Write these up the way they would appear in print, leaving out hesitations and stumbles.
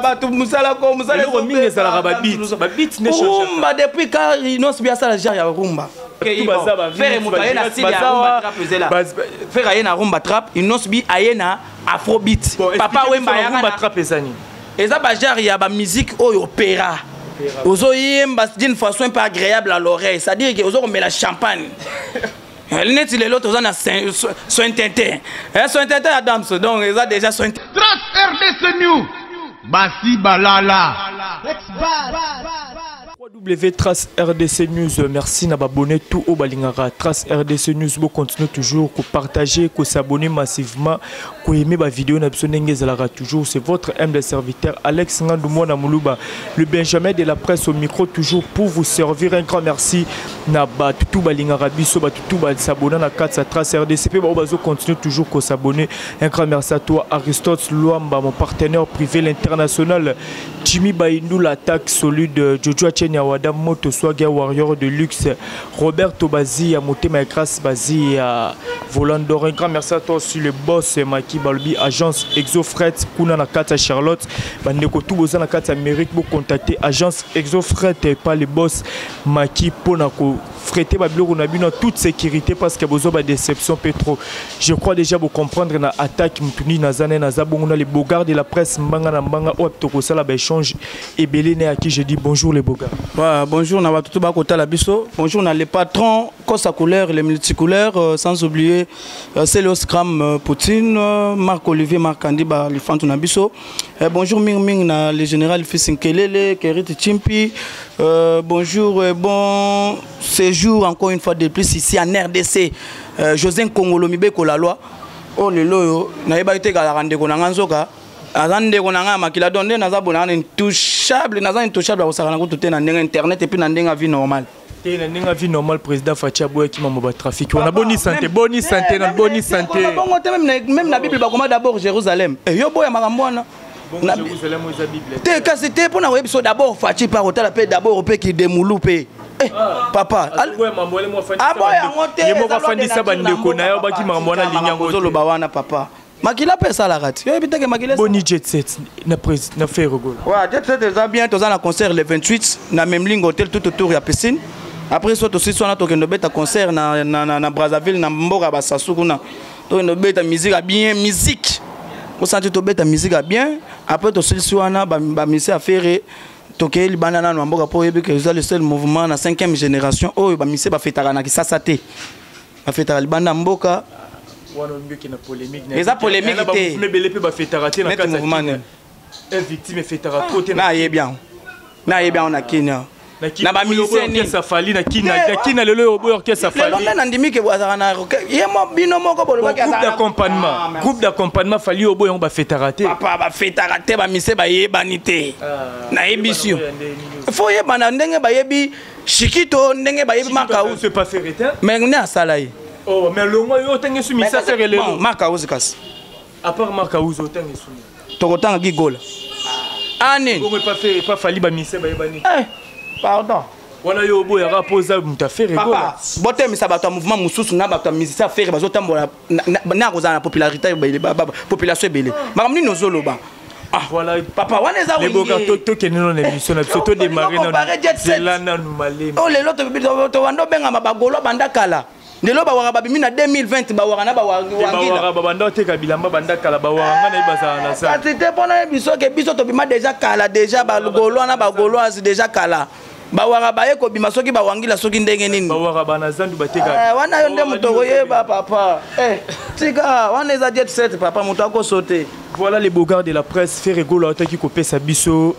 Bato mosala ko mosala. Eloko mingi ezalaka babeat, babeat nde rumba. Depuis ka Innoss'B asala genre ya rumba, Ferre moto aye na style ya rumba trap. Ezela Ferre aye na rumba trap, Innoss'B aye na afrobeat. Papa Wemba ayaka rumba trap. Eza nini? Eza bagenre ya bamusique oyo opéra, ozoyemba d'une façon un peu agréable à l'oreille, c'est-à-dire que ozokomela champagne. Neti lelo toza na sointente, sointente Adams, donc eza déjà sointente. Trace RDC News basi balala. W Trace RDC News, merci na babonné tout oyo balingaka Trace RDC News. Bo continue toujours ko partager, ko s'abonner massivement, ko aimer ba vidéo na biso ndenge ezalaka toujours. C'est votre humble serviteur Alex Ngandou Mwana Muluba, le Benjamin de la presse, au micro toujours pour vous servir. Un grand merci na bato tout balingaka biso, bato tout basabona na kati ya Trace RDC mpe bao bazo continue toujours ko s'abonner. Un grand merci à toi, Aristote Luamba, mon partenaire privé, l'international Jimmy Baindou, l'attaque solide, Jojo Chenya Wada, Moto Swaga Warrior de luxe, Roberto Bazi, Motema Grâce Bazi, Volant d'Or. Un grand merci à toi aussi, le boss Maki Balbi, agence Exofret, kuna na kati Charlotte, bandeko tout boza na kati Amérique, bo contacter agence Exofret et pas le boss Maki pona ko freter ba biloko na bino toute sécurité, parce que bozo ba déception pe trop. Je crois déjà vous comprendre na attaque mutuni na zane na zabongo na les bogards de la presse, mbanga na mbanga oyo tokosala ba échange ebele na à qui je dis bonjour, les bogards. Ouais, bonjour na bato bakotala biso, bonjour na les patrons Kosa couleur, les multicouleurs, sans oublier Célios Cram, Poutine, Marc Olivier Marc Andiba Lifantu na biso. Bonjour Ming Ming na le général Fils Nkelele Kerit Chimpi. Bonjour et bon séjour encore une fois de plus ici en RDC. José Kongolo Mibeko la loi. Oh lelo yo nayebaki te kalaka ndeko na nga, nzoka aza ndeko na ngai ya makila. Donc nde naza bona intouchable, naza intouchable, akosaka na kutu te na ndenge internet et puis na ndenge ya vie normale. Te, na ndenge vie normale, président Fatshi aboyaki mambo batrafic wana. Boni santé, boni santé na boni santé. Bongo te, même na Bible bakoma d'abord Jérusalem. Yo boya makambo wana te, kasi te mpo na koyebi so d'abord Fatshi par otala mpe d'abord mpe kidemulu mpe. Eh, papa aboya yango te. Ye moko afandisa bandeko na ye, obaki makambo wana, alingi yango. Ozoloba wana, papa, makila mpe esalaka ti oyebi teke makila. Boni jet set na Ferre Gola? Ouais, jet set eza bien. Toza na concert le 28 na Memling Hotel, tout autour ya piscine. Après so tosisi wana, tokende obeta concert na Brazzaville, na mboka ya basasu kuna. Tokende obeta musique ya bien, musique osanti, tobeta musique ya bien. Après tosilisi wana bamisi affaire, tokei libanda nano ya mboka, mpo oyebi ke eza le seul mouvement na 5e génération oyo bamisi bafetaka na Kisasa te, bafetaka libanda ya mboka. Eza polémique te. Ebele mpe bafetaka te na kati mouvement nini? Victime efetaka trop te. Nayebi yango, nayebi yango na Kenya. Na bamisien. Fally na Kina lelo oyo boyo orchestre. Fally lelo nde nandimi ke azalaka na ye mo, bino moko bolobaki. Groupe d'accompagnement, groupe d'accompagnement Fally oyo boyo yango bafetaka te. Papa, bafetaka te, bamise bayebani te. Nayebisi yo, faut oyebana ndenge bayebi Shikito, ndenge bayebi Makauzi. Mais nde asala ye. Oh, mais longo yo otangi su misa Ferre lelo. Makauzi kasi. À part Makauzi, otangi su? Tokotanga Gigola ani. Bongo epa Fally, bamise bayebani. Eh, pardon. Wana yo oboyaka mpo oza moto a Ferre. Papa, botemisa bato ya mouvement mosusu na bato ya musicien a Ferre bazotambola na kozala na popularité ebele, population ebele. Makambo nini ozoloba? Ah, voilà. Papa, wana eza. Tokende nano na émission na biso, todémarre nanu nanu malemi. Oyo lelo towanda obengama bagolo banda kala, lelo bawaka babimi na 2020, bawaka na bawangila. Babanda oteka bilamba banda kala, bawaka nga na ye bazala na sa. Kasi te, mpona ye biso ke biso tobima déjà kala, déjà bagaulois na bagauloise déjà kala. Bawaka baye kobima soki bawangila soki ndenge nini. Bawaka bana zandu bateka. Wana yo nde moto okoyeba, papa. Tika wana, eza jet set, papa, moto akoso te. Voilà, les bogards de la presse, Ferre Gola ataki kopesa biso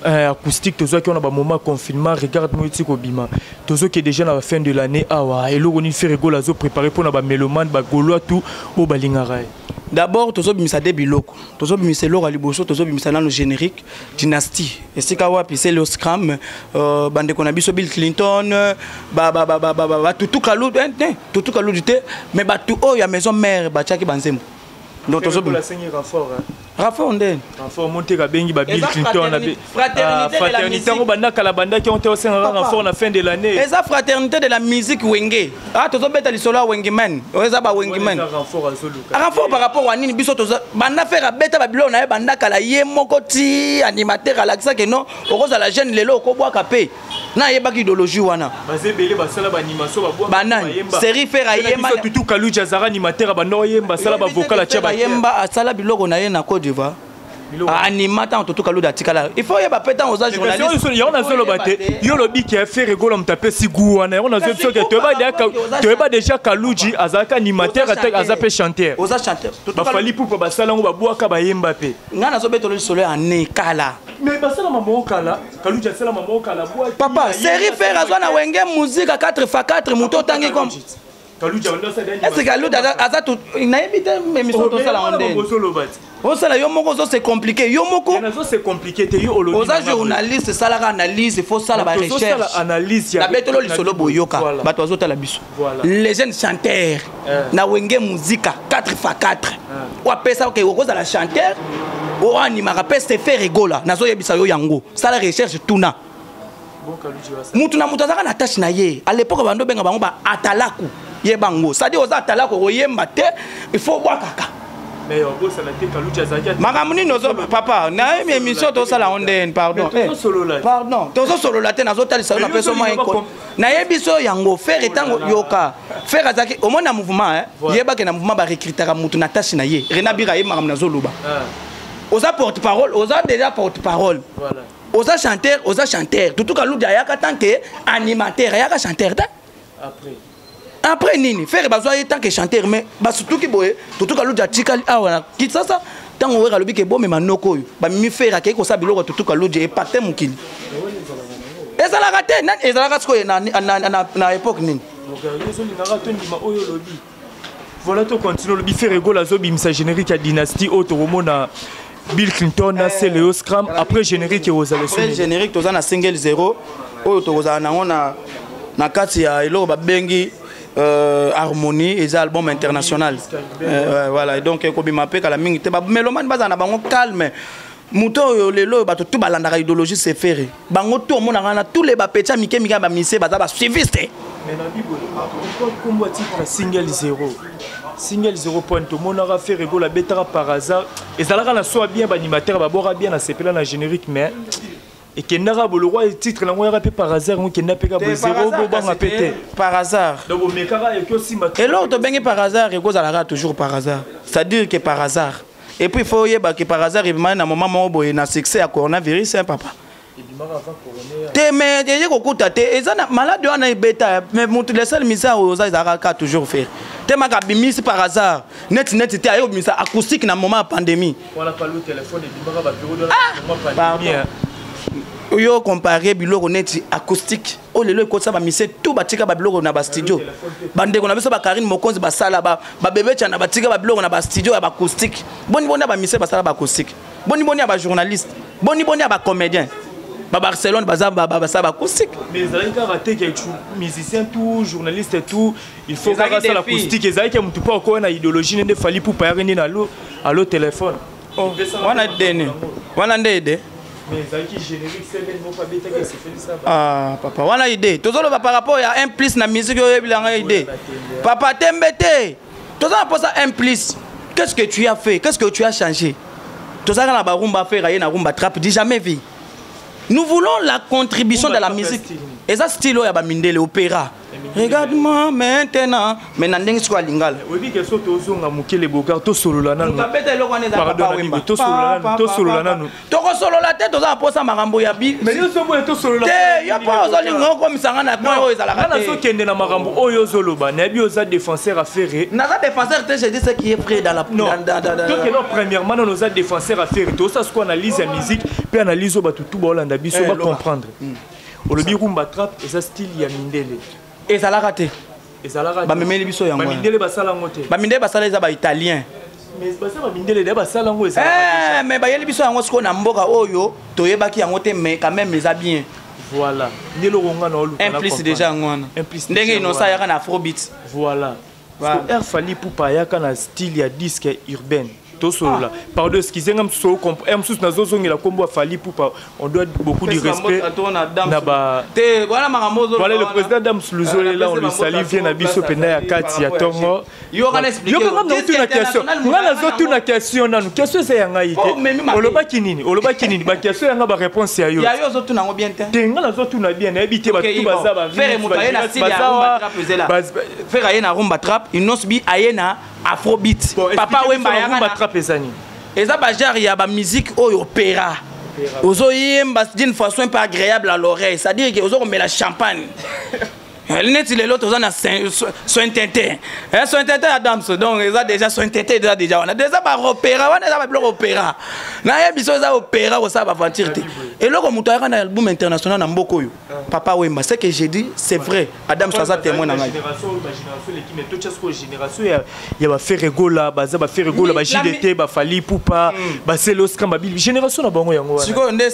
acoustique. Tozwaki wana bamoment confinement. Regarde moi eti kobima, tozoke déjà na fin de l'année awa. Eloko nini Ferre Gola azoprépare mpona bamélomane, bagaulois tout oyo balingaka ye? D'abord tozobimisa de biloko, tozobimisa eloko ya liboso, tozobimisa nano générique Dynastie, esika wapi Celeo Scram, bandeko na biso Bill Clinton, batutu Kaludu te, tutu Kaludu te, mais bato oyo ya maison mère batiaki banzembo. Donc tozobimisa renfort. Renfort nde renfort monte kabengi ba Bill Eza Clinton na fraternité de la fraternité musique. yango banda kala bandaki yango te osengaka Papa. renfort na fin de l'année. Eza fraternité de la musique Wenge. Ah, tozobeta lisolo ya Wenge man, oyo eza ba Wenge man. Eza renfort azoluka. Renfort par rapport wa nini? Biso toza banda Ferre abeta babiloko na ye banda kala, ye moko ti animateur alakisaki non, okozala jeune lelo, okobwaka mpe nayebaki idéologie wana. Baza ebele basala baanimation, babwaka. Banani? Bayemba. Série Ferre ayemba. Biso Tutu Kaluji azalaka animateur, abanda oyemba, asala bavocal, atia Ferre ayemba, asala biloko na ye na Côte d'Ivoire. Anima ntango Tutu Kaluji atikala. Il faut oyeba mpe ntango oza journaliste. Yango nazoloba te, yo olobi ke Ferre Gola moto apesi gu wana. Yango nazoyebi soki toyeba déjà Kaluji azalaka animateur, aza mpe chanteur. Oza chanteur. Bafally Ipupa basala yango, babwaka, bayemba mpe. Ngai nazobetela lisolo ya ane kala. Mais basala mama kala, Kaluji asala mama kala. Papa, série Ferre azwa na Wenge Musica 4 x 4, moto otangi comme Kaluji abanda osala. Est-ce Kaluji aza nayebi te émission tosala ngo ndeni. Ozoloba te. Osala yo moko, ozo, c'est compliqué yo moko. Nazo c'est compliqué te, yo olobi. Oza journaliste, esalaka analyse, il faut osala Tozosala barecherche. analyse ya Nabetelo lisolo, boyoka. Voilà. Bato bazotala biso. Voilà. Les jeunes chanteurs na Wenge Musica 4 x 4, oyo apesa ke okozala chanteur oyo animaka mpe, c'est Ferre Gola. Nazoyebisa yo yango, sala recherche, tuna. Bon, Kaluji wasala. Mutu na mutu azalaka na tâche na ye. À l'époque bando benga bango ba atalaku, yeba ngo, c'est-à-dire oza atalaku, okoyemba te, il faut bwakaka. Mais obosana te Kaluji azalaki Makambo nini ozo papa, nayebi émission tosala ngo ndeni, pardon. Mais tozosolola. Eh, pardon, tozosolola te, nazotalisa yo. Mais Napesa mwa yo ozolinga nayebi so yango. Ferre ntango yoka Ferre azalaki omoni na mouvement, eh, Voilà. yebake na mouvement barecrutaka mutu na tâche na ye. Rena Bira ye makambo nazoloba. Ah, Oza porte parole, oza déjà porte parole. Voilà. Oza chanteur, oza chanteur. Tutu Kaluji ayaka tant que animateur, ayaka chanteur te. Après. Après nini? Ferre bazwa ye tant que chanteur, mais basutuki boye, Tutu Kaluji atikali awa na Kinshasa. Ntango Wera alobi ke bomema noko oyo, bamemi Ferre, akei kosala biloko ya Tutu Kaluji, epate mokili. Ezalaka te nani ezalaka sikoyo na époque nini? Donc yo ozolingaka tondima oyo olobi. Voilà, tocontinue. Olobi Ferre Gola azobimisa générique ya Dynastie oyo tokomona Bill Clinton na Celeo Scram. Après générique ekozala Après esoni. générique, toza na single 0 oyo tokozala nango na kati ya eloko babengi Harmonie, eza album international. Voilà, donc ekobima mpe kala mingi te. Bamélomane bazala na bango calme. Moto oyo lelo oyo bato tu balandaka idéologie, c'est Ferre. Bango tu omonaka na tous les bapetits ya mike mike ya bamise baza basuiviste. Mais na bibo, pourquoi kombo titre single 0, single 0 point? Tomonaka Ferre Gola abetaka par hasard, ezalaka na so bien, baanimateur babwaka bien, nasepela na générique, mais ekendaka bolokwa titre nango yaka mpe par hasard, yango ekenda mpe ka boye zéro, bobanga mpe te. Par hasard. Donc bomekaka eki osimba. Eloko tobengi par hasard ekozalaka toujours par hasard, c'est-à-dire que par hasard, et puis il faut oyeba ke par hasard ebimaki na moment moko boye na succès ya coronavirus, hein, papa. Ebimaka avant corona. Te, mais eye kokuta te, eza na malade wana ebeta, mais motu le seul misère oyo oza ezalaka kaka toujours Ferre te. Maka abimisi par hasard neti neti te, aye kobimisa acoustique na moment ya pandémie. Wana palo téléphone ebimaka bapériode wana. Pardon, yo compare biloko neti acoustique oyo lelo ekotisa bamise tout, batika babiloko na bastudio. Bandeko na biso bakarine Mokonzi basala, babebe Tiana batika babiloko na bastudio ya baacoustique. Boni boni ya bamise basala baacoustique? Boni boni ya bajournaliste? Boni boni ya bacomédien? Babarcelone baza basala baacoustique. Mais ezalaki kaka te ke musicien tout, journaliste tout, il faut Ezalaki kaka asala défi. acoustique. Ezalaki ya motu mpo akoya na idéologie nde Fally Ipupa yaki nde na alo téléphone. Wana deni wana nde ide. Mais ezalaki générique 7 moko abetaki, esepelisa. Ah papa, wana idée tozoloba par rapport ya un plus na musique oyo oyebilanga idée, papa. Tembe te, toza na mposa un plus. Qu'est-ce que tu as fait? Qu'est-ce que tu as changé? Tozalaka na barumba, Ferre aye na rumba trap, du jamais vu. Nous voulons la contribution Rumba de la trap ya musique. style. Eza style oyo ya bamindele, opéra. Regarde-moi maintenant, mais na ndenge sikoyo ya lingala. Oyebi ke so tozonga mokele Bokar, tosolola nanu. Moto abeta eloko wana eza Pardon, Papa Nabibo, Wemba. tosolola nanu, tosolola nanu. Tokosolola te, toza na mposa makambo ya bi. Mais yo soboye tosolola. Te, yo mpo ozolinga okomisanga na coin oyo ezalaka Nga te. nazokende na makambo oyo ozoloba, nayebi oza défenseur ya Ferre. Naza défenseur te, je dis ce qui est vrai dans la Non, dans tokende. Premièrement nano oza défenseur ya Ferre. Tosala sikoyo analyse ya musique mpe analyse oyo bato tu baolanda biso Eh, loba. bacomprendre. Olobi rumba trap eza style ya mindele. Ezalaka te. Ezalaka te. Bamemeli biso yango wana. Bamindele basala yango te. Bamindele basala eza baitalien. Mais baza bamindele de basala yango, ezalaka déjà. Eh, mais bayeli biso yango sikoyo na mboka oyo toyebaki yango te, mais quand même eza bien. Voilà nde eloko nga na oluka. Un plus déjà yango wana. Un plus ndenge déjà Inosa wana. ayaka na afrobeat. Voilà. Voilà. Parce que Fally Ipupa ayaka na style ya disque urbaine. Tosolola. Pardon, excusez nga mosusu eh, mosusu nazozongela nkombo ya Fally Ipupa. On doit beaucoup de respect na ba te wana makambo ozoloba. Voilà le président Dams Luzolela, on le salue, vient na biso pena ya kati ya tongo. Yo kana expliquer. Yo kana nazotuna question. Nga nazotuna question nanu. Question eza ya ngai te. Olobaki nini? Olobaki nini? Ba question ya nga ba réponse ya yo. Ya yo ozotuna ngo bien te. Te nga nazotuna bien, nayebi te bato baza ba Ferre moto aye na style ya rumba trap ezela. Ferre aye na rumba trap, Innoss'B aye na afrobeat. Papa Wemba ya rumba trap eza nini? Eza ba genre ya ba musique oyo opéra. Ozoyemba d'une façon un peu agréable à l'oreille, c'est-à-dire que ozokomela champagne. Neti lelo toza na sointete, sointete Adams, donc eza déjà sointete, eza déjà wana, eza baopéra wana, eza babiloko opéra. Nayebi so eza opéra kosala baventure te. Eloko moto ayaka na album international na mboka oyo, Papa Wemba. Ce que j'ai dit, c'est vrai. Adams aza témoin na ngai. Génération ya baFerre Gola, baza baFerre Gola, baJDT, baFally Ipupa, baCeleo Scan, babili génération na bango yango wana. Sikoyo nde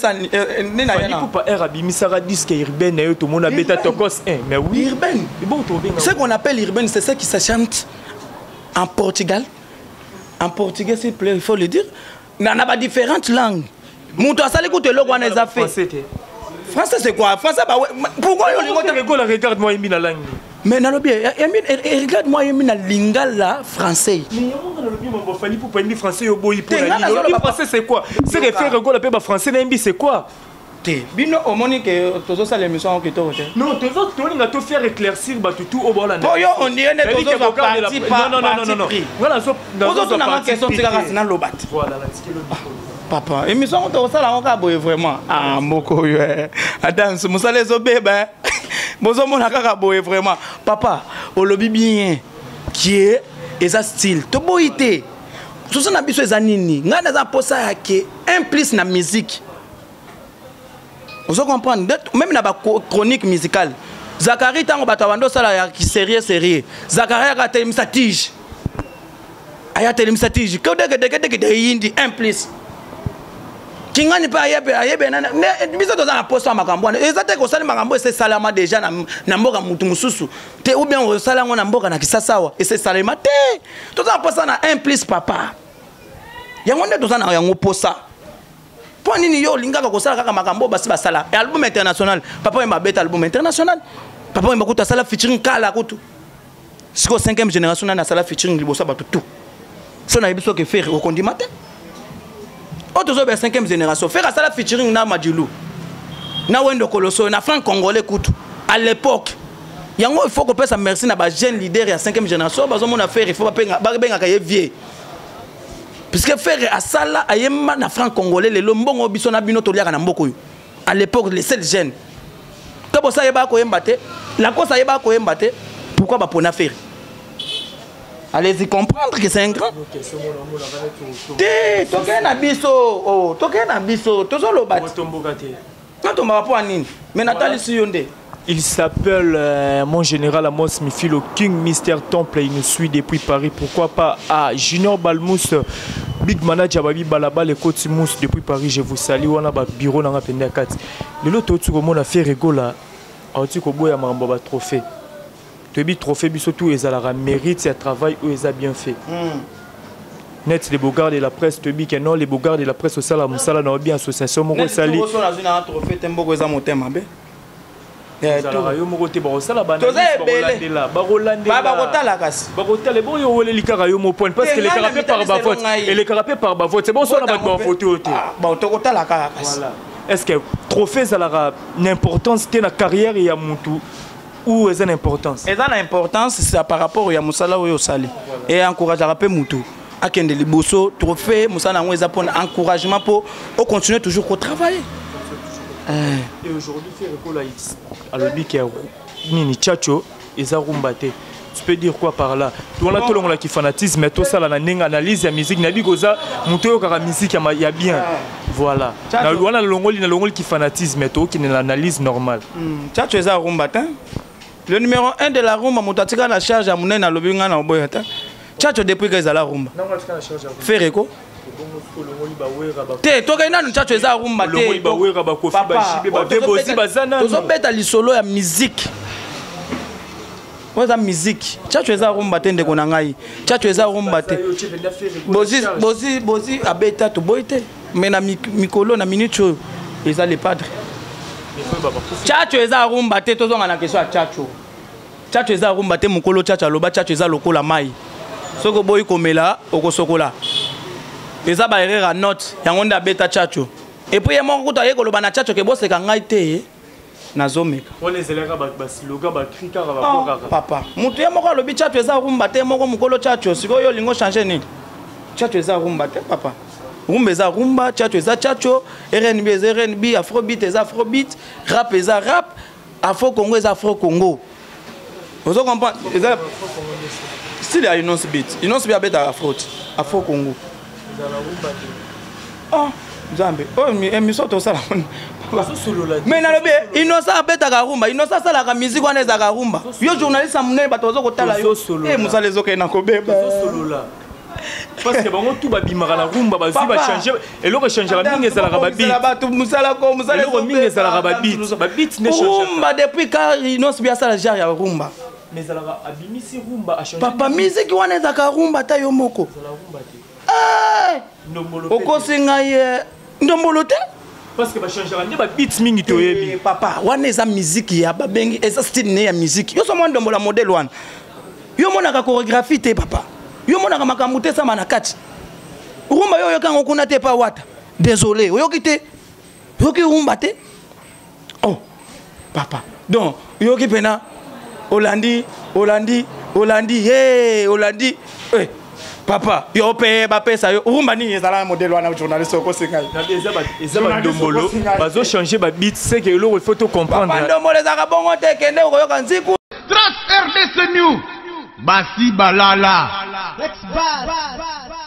nde na Fally Ipupa r abimisaka disque urbaine na yo, tomona beta Tokos 1, mais oui. Urbaine. Bon, tobenga ce qu'on appelle urbaine, c'est ce qui se chante en Portugal, en portugais, s'il plaît, il faut le dire, na ba différentes langues. Moto asali kutu eloko wana eza fait. Français te. Français, c'est quoi, français? Ba pourquoi yo olingo te? Ferre Gola, regarde moi yembi na langue. Mais nalobi, regarde moi yembi na lingala français. Mais yango nga nalobi mambo Fally Ipupa yembi français, yo boyi mpo na nini? Olobi français, c'est quoi? C'est que Ferre Gola mpe bafrançais nayembi, c'est quoi? Te, bino omoni ke tozosala émission yango kitoko te. Non, tozolinga to faire éclaircir bato tout oyo baolanda. Po yo on dirait nde tozozwa parti pa parti pris. Ozotunanga question, tikaka si naloba te. Voilà, natikeli mikolo. Papa, émission yango tokosala yango kaka boye vraiment. Ah, mboka oyo, Adams, mosala ezobeba, bozomona kaka boye vraiment. Papa, olobi bien kie eza style, toboyi te. Soso na biso eza nini? Ngai naza mposa ya ke un plus na musique, ozo comprendre? Même na bachronique musicale, Zakari, ntango bato abandi osala ya sérieux sérieux, Zakari aka atelemisa tige, aya atelemisa tige kedekedekedekede, eyindi un plus. Kingani mpe ayebe ayebe nani. Biso toza na posa ya makambo wana. Eza te kosali makambo ese esalama déjà na mboka mutu mosusu te, ou bien osala yango na mboka na Kisasa awa ese esalema te. Toza na posa na un plus, papa. Yango nde toza na yango posa. Mpo nini yo olingaka kosala kaka makambo oyo basi basala? Album international, Papa Wemba abeta album international. Papa Wemba kutu asala featuring kala kutu. Sikoyo 5e génération, nani asala featuring liboso ya bato tout? So nayebi soki Ferre okondima te. Oyo tozoba ya 5e génération, Ferre asala featuring na Madilu, na Wendo Koloso, na Frank Congolais kutu à l'époque. Yango il faut kopesa merci na bajeune leader ya 5e génération. Bazomona Ferre, il faut babengaka ye vieux, puisque Ferre asala, ayemba na franc congolais. Lelo mbongo biso na bino toliaka na mboka oyo, à l'époque les seul jeune to bosa ayebaka koyemba te, Lacoste ayebaka koyemba te. Pourquoi bapona Ferre? Allez-y comprendre que c'est un grand te. Tokei na biso, oh, tokei na biso, tozoloba te. Natombaka mpo ya nini? Mais natalisi yo nde. Il s'appelle mon général Amos Mifilo King Mister Temple. Il nous suit depuis Paris. Pourquoi pas à Junior Balmous, Big Manager Babi Balabal et Kotimous depuis Paris. Je vous salue. Wana ba bureau nanga penda kati. Lelo to komona Ferre Gola. Auti koboya mambo ba trophée. Toyebi trophée biso tout ezalaka mérite ya travail oyo eza bien fait. Net les bogards de la presse, toyebi ke non, les bogards de la presse osala mosala na bien, association moko esali. Nazwi na trophée te, mboko eza motema be. Ezalaka yo moko te, bakosala. Toza ebele. Bakolandela. Bakotala kasi. Bakotala bongo, oweleli kaka yo mo point parce que elekaka mpe par bavote, elekaka mpe par bavote. C'est bon, so na bato bavote oyo te. Bon, tokotala kaka kasi. Voilà. Est ce que trophée ezalaka na importance te na carrière ya mutu ou eza na importance? Eza na importance, c'est par rapport ya mosala oyo osali e encourageaka mpe mutu akende liboso. Trophée, mosala yango eza mpona encouragement mpo ocontinue toujours kotravailler. Et aujourd'hui, Ferre Gola alobi ke nini, tchatcho eza rumba te. Tu peux dire quoi par là? Wana tolongolaki fanatisme, tosala na ndenge analyse ya musique. Nayebi koza moto oyokaka musique ya bien. Voilà, wana nalongoli fanatisme, tokokende na analyse normale. Tchatcho eza rumba te. Le numéro 1 de la rumba, moto atika na charge ya monene, alobi ngai na oboya te. Tchatcho depuis ka ezala rumba, Ferre ko te. Tokei nanu, tchatcho eza rumba te. Tozobeta lisolo ya musique. Oyo eza musique. Tchatcho eza rumba te, ndeko na ngai. Tchatcho eza rumba te. Bozi, bozi, bozi abeta, toboyi te, mais na mikolo, na minute oyo, eza le padre. Tchatcho eza rumba te. Tozonga na question ya tchatcho. Tchatcho eza rumba te. Mokolo tchatcho aloba, tchatcho eza lokola mai, soki oboyi komela, okosokola. Eza baerreur ya note yango nde abeta tchatcho. Et puis ye moko kuta aye koloba na tchatcho ke boseka ngai te, nazomeka. Wana ezalaka baslogan, bacri kaka babwakaka. Oh, papa, moto ye moko alobi tchatcho eza rumba te. Moko mokolo tchatcho, sikoyo olingo change nini? Tchatcho eza rumba te, papa. Rumba eza rumba, tchatcho eza tchatcho. R&B eza R&B, afrobeat eza afrobeat, rap eza rap, afro Congo eza afro Congo. Ozo comprendre? Eza style ya Innoss'B. Innoss'B abetaka afro te, afro Congo. Oh Nzambe, oyo émission tosala. Mais nalobi, Innocent abetaka rumba, Innocent asalaka musique wana ezalaka rumba. Yo journaliste ya monene, bato baza kotala yo. Mosala ezokende na kobeba. Parce que bango tu babimaka na rumba, bazwi bachange eloko. Echangeaka mingi ezalaka babeat. Mosala ko mosala. Eloko mingi ezalaka babeat, babeat nde rumba. Depuis ka Innoss'B asala genre ya rumba. Mais ezalaka abimisi rumba. Papa, musique wana ezalaka rumba ata yo moko okosi ngai, ndombolo te. Parce que bachangeaka nde babeat mingi, toyebi. Papa, wana eza musique ya babengi, eza style ne ya musique. Yo so mwa ndombola modèle wana, yo monaka chorégraphie te, papa. Yo monaka makambo te esama na kati rumba. Yo oyoki yango kuna te pa wata. Désolé, oyoki te, oyoki rumba te. Oh papa, donc oyoki mpena, olandi, olandi, olandi, he, olandi. Eh, papa, yo mpe bapesa yo rumba nini? Ezala na modèle wana, journaliste, okosi ngai. Eza bandombolo, bazochange babeat, c'est que eloko il faut to comprendre. Bandombolo ezalaka bongo te. Kende okoyoka nziku. Trace RDC News. Basi balala. Ex-Bad.